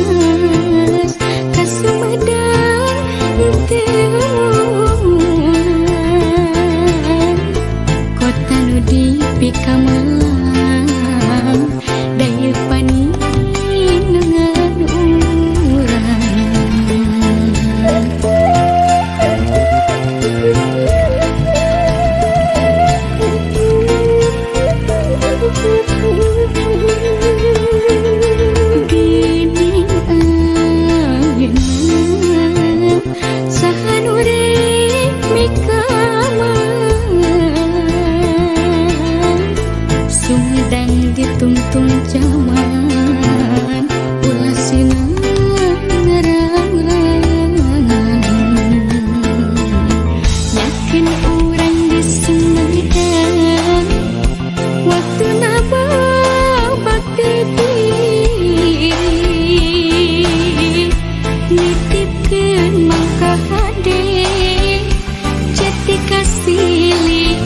lawas ka Sumedang teu moal kota nu dipikamelang daya paninengan urang. Gini ayeuna saha nu rek mikamelang Sumedang ditungtung jaman ulah sinarang-rangan yakin urang di Sumedang waktu bakti nitipkeun mangka hade cetika silih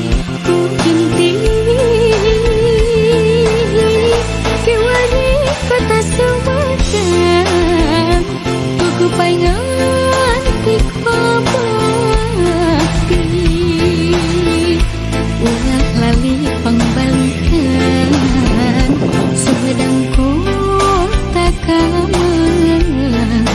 ku binti kiwari kota Sumedang buku paingan tikmabakti ulah lali pangbalikan Sumedang kota kamelang.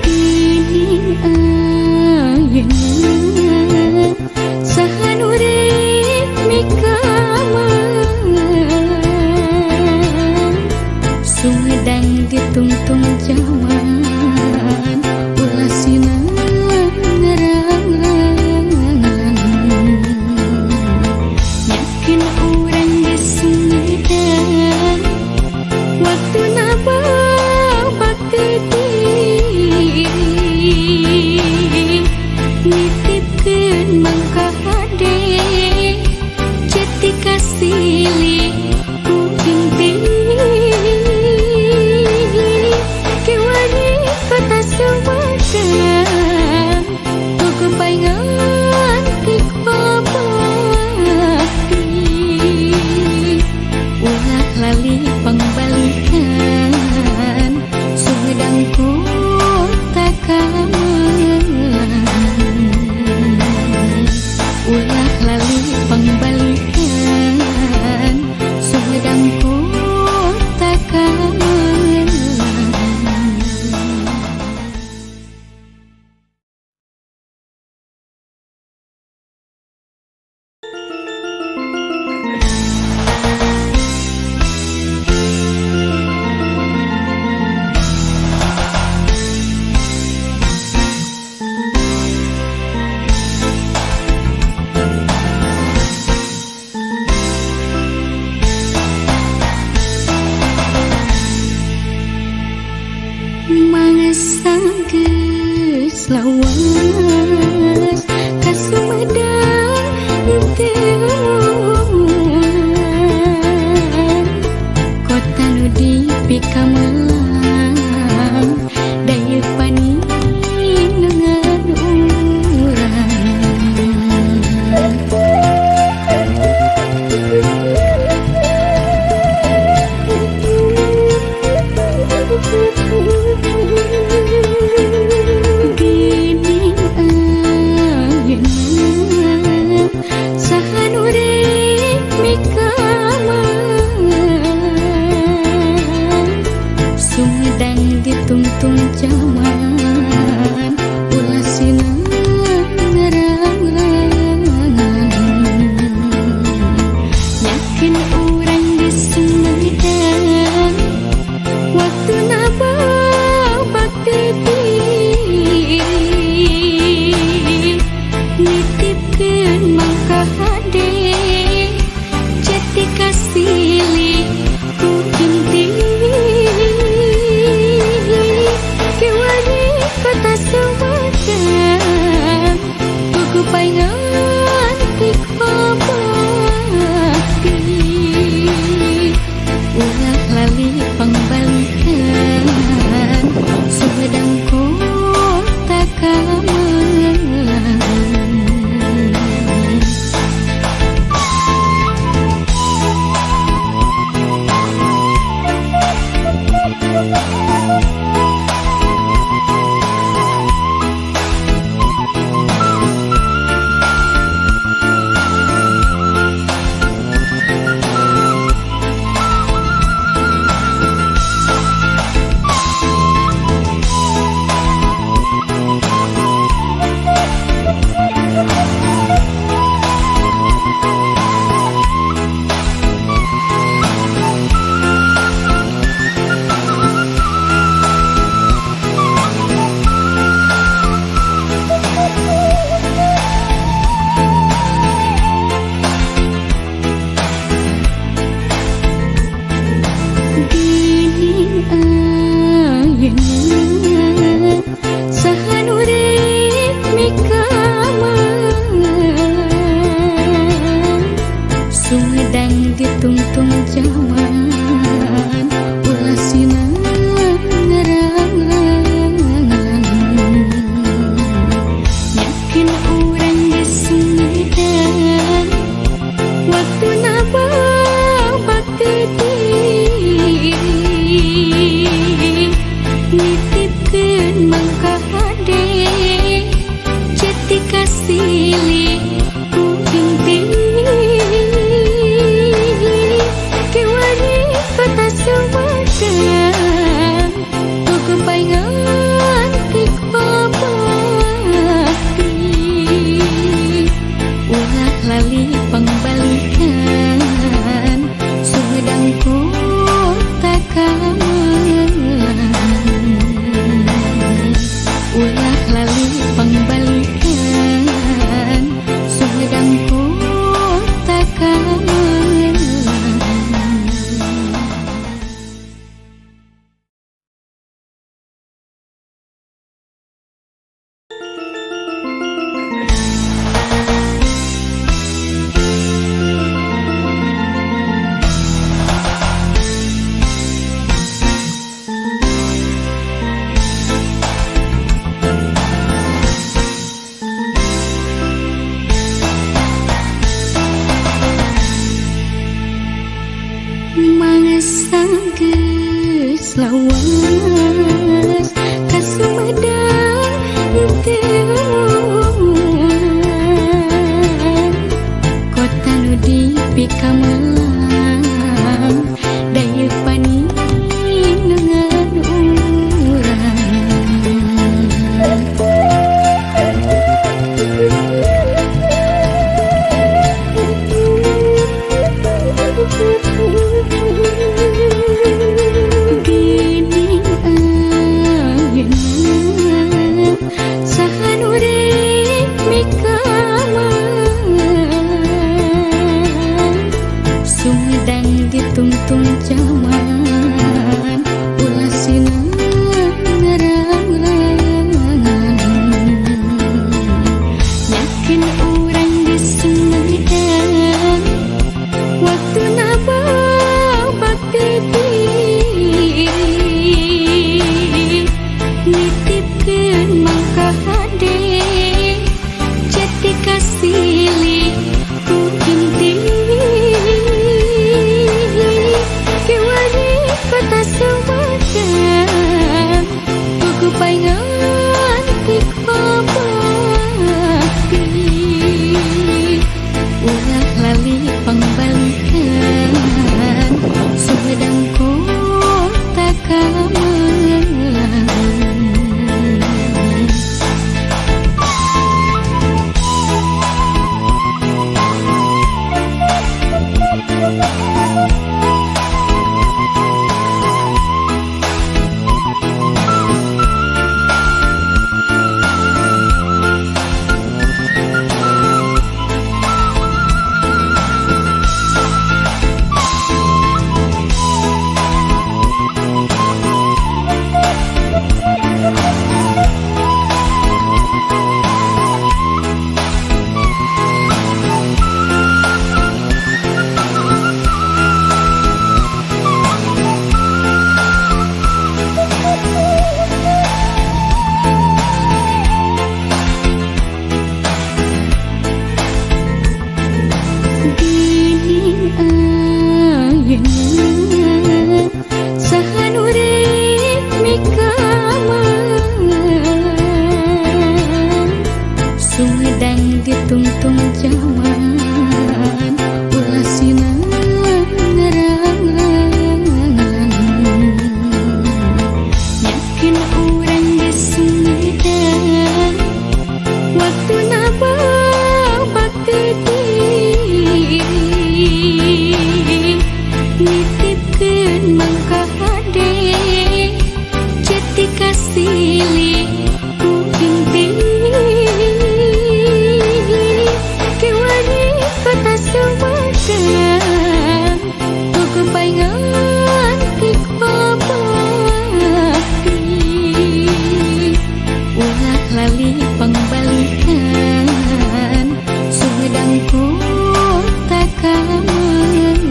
Gini ayeuna saha nu rek mikamelang Sumedang ditungtung jaman ulah sinarang-rangan yakin urang di Sumedang waktu bakti nitipkeun mangka hade cetika silih ku binti kiwari kota Sumedang buku paingan tikmabakti ulah lali pangbalikan Sumedang kota kamelang ulah lali pangbalikan Sumedang kota kamelang. Mangsa geus lawas ka Sumedang teu moal kota nu dipikamelang daya paninengan urang. Gini Lawas ka Sumedang teu kota nu dipikamelang daya paninengan urang. Geuning ayeuna saha nu rek mikamelang Sumedang ditungtung zaman ulah sinang ngarangan yakin urang di Sumedang waktuna bakti nitipkeun mangka hade jati kasilih ku inti kiwari kota Sumedang buku paingan ti bakti ulah lali pangbalikan Sumedang kota kamelang. Geuning ayeuna saha nu rek mikamelang Sumedang ditungtung zaman ulah sinang ngarangan yakin urang di Sumedang waktuna bakti nitipkeun mangka hade jati kasilih ku inti kiwari kota Sumedang buku paingan ti bakti ulah lali pangbalikan Sumedang kota kamelang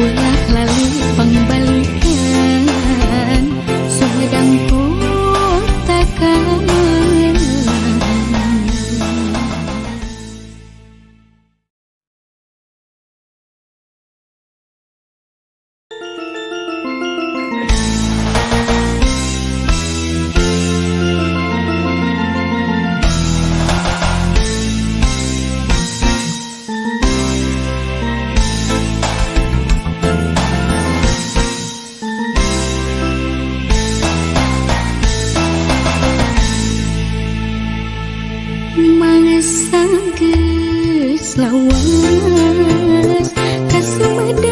ulah lali pangbalikan Sumedang kota kamelang. Mangsa geus lawas ka Sumedang.